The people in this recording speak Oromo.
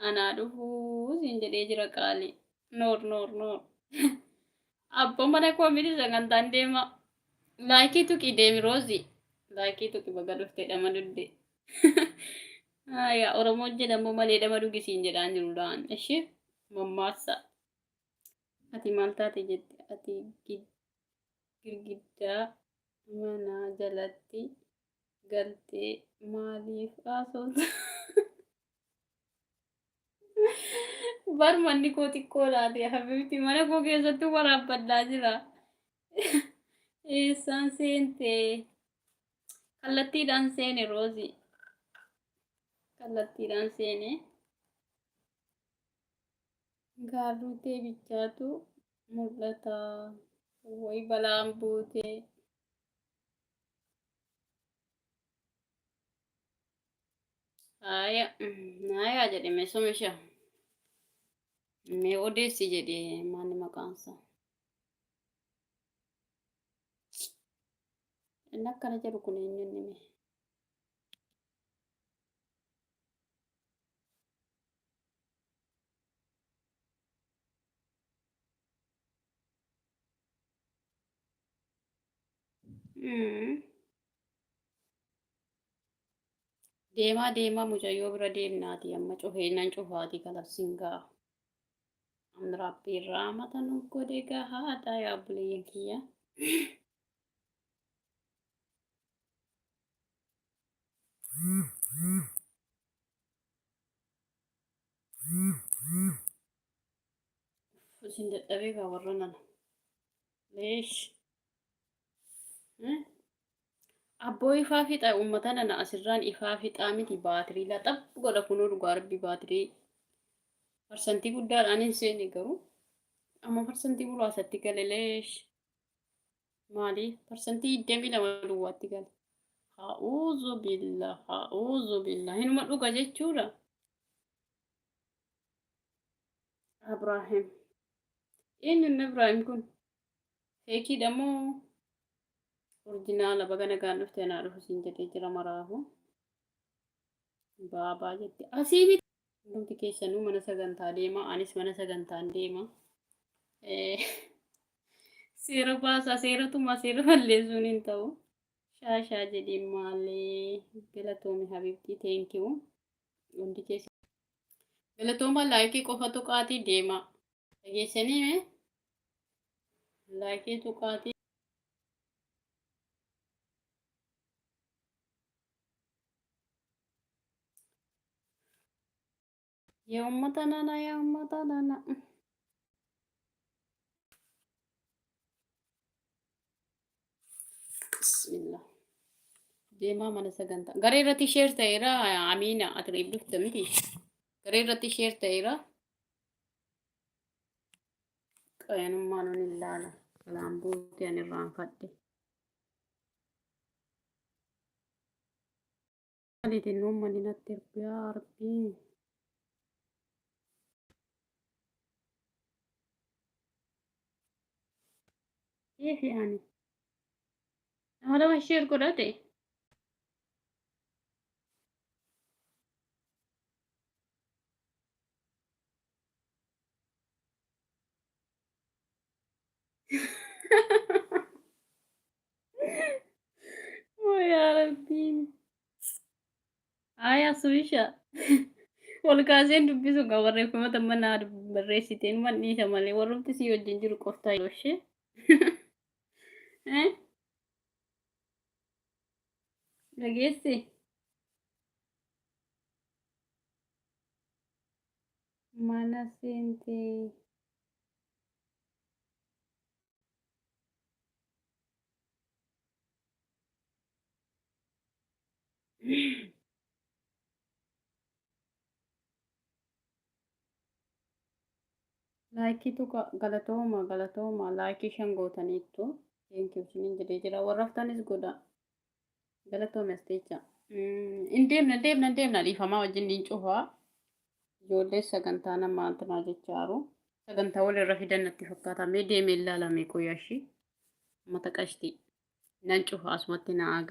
Anaa dhufuu siin jedhee jira qaali. Noor noor noor. Abboo mana koo miti sagantaan deema. Laayikii tuqi deemi Roozii. Laayikii tuqi baga dhuftee dhama dudde. Yaa Oromoon jedhamu malee dhama dhugi siin jedhaan jiru dhaan. Ishee mammaaksa. Ati maal taate jette ati girgiddaa manaa jalatti galtee maaliif haasofta? Bar manni koo xiqqoo laate habibti mana koo keessattuu waraabbadhaa jira. Eessaan seente? Kallattiidhaan seene Roozi. Kallattiidhaan seene. Gaarruutee bichaatu mul'ata. Wayi balaan buute. Haaya, haaya jedhe mee somisha. Mee odeessi jedhe maanni maqaansa. Inni akkana jedhu kun eenyuun hime? Mm. Deemaa deemaa mucayyoo bira deemnaati amma cufee nan cufaati kalabsiin ga'a. Amma rabbiin raamata nu godhe gahaadha yaa obboleeyyan kiyya. Isin dadhabee gaa warra nana. Leesh. Abboo ifaa fixa uummata nana asirraan ifaa fixaa miti baatirii laxab godha kunoo dhugaa rabbi baatirii parsantii guddaadhaan hin seene garuu amma parsantii muraasatti gale leesh maali parsantii 22 duwwaatti gale ha'uuzu billah ha'uuzu billah hinuma dhuga jechuudha Abraahim eenyuun Abraahim kun Feekiidha moo orjinaala baga nagaan dhufte anaa dhufu siin jedhee jira maraafu. Baabaa jette asii miti. Hundumti keessanuu mana sagantaa deema anis mana sagantaan deema. Seera baasaa seera tumaa seera balleessuun hin ta'u. Shaashaa jedhiin maalee galatoomi habibtii thank you. Hundi keessa galatooma laayikii qofa tuqaatii deema. Dhageessanii mee? Laayikii tuqaatii. Yaa ummata nana yaa ummata nana. Bismillah. Deemaa mana sagantaa. Garee irratti sheer ta'eera Amiina ati reef dhufte miti. Garee irratti sheer ta'eera. Qayanummaa nun hin laala. Balaan buute ani irraanfadhe. Maaliitiin nuun manni natti ergu yaa rabbii. Eefi ani. Nama lama sheer godhate. Oh yaa rabbii. Aya suisha. Wal kaaseen dubbisu gaa barreeffama tamma naa barreessiteen man dhiisa malee warrumti sii wajjin jiru qoftaa yoo ishee. Eh? Dhageessi? Mana seentee. Laayikii tuqa galatooma galatooma laayikii shan gootaniittu thank you isiniin jedhee jira warra haftanis godha galatoome as teecha hin deemna hin deemna hin deemna dhiifamaa wajjin niin cufaa ijoollee sagantaa nama antinaa jechaaru sagantaa walirra fidan natti fakkaata mee deemee ilaalame qoyashi mata qashti nan cufa asumatti na aga.